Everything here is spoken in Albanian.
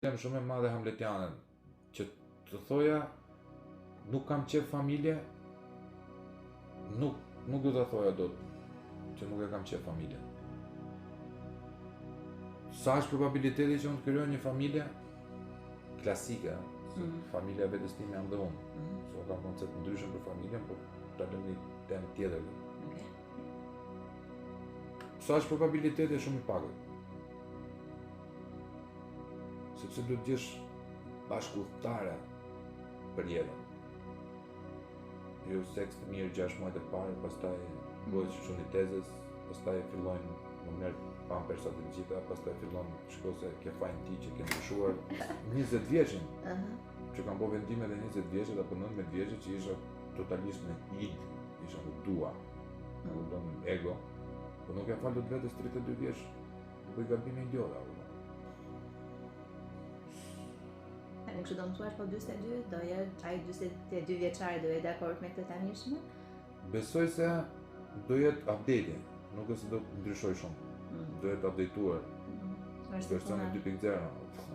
Jam shumë e madhe hamletiane që të thoja nuk kam qef familje, nuk nuk do ta thoja dot që nuk e kam qef familjen. Sa është probabiliteti që unë të krijoj një familje klasike, se familja e vetes time jam dhe unë. Se unë kam koncept ndryshëm për familjen, po ta lëmë një temë tjetër. Okay. Sa është probabiliteti është shumë i pakët. Sepse duhet të gjesh bashkudhëtare për jetën. Jo seks të mirë 6 muajt e parë, pastaj bëhet si çuni tezës, pastaj fillojnë më merr pampersat e gjitha, pastaj fillon shko se ke fajin ti që ke ndryshuar 20 vjeçin. Që kam bërë vendimet e 20 vjeçit apo 19 vjeçit që isha totalisht në id, isha në dua, në kupton ego, po nuk e fal dot vetes 32 vjeç, bëj gabime idiota, apo. Tani kështu do më thuash po 42, do jetë ai 42 vjeçari do jetë dakord me këtë tanishme? Besoj se do jetë update, nuk është se do ndryshoj shumë. Do jetë updateuar. Është Versioni 2.0.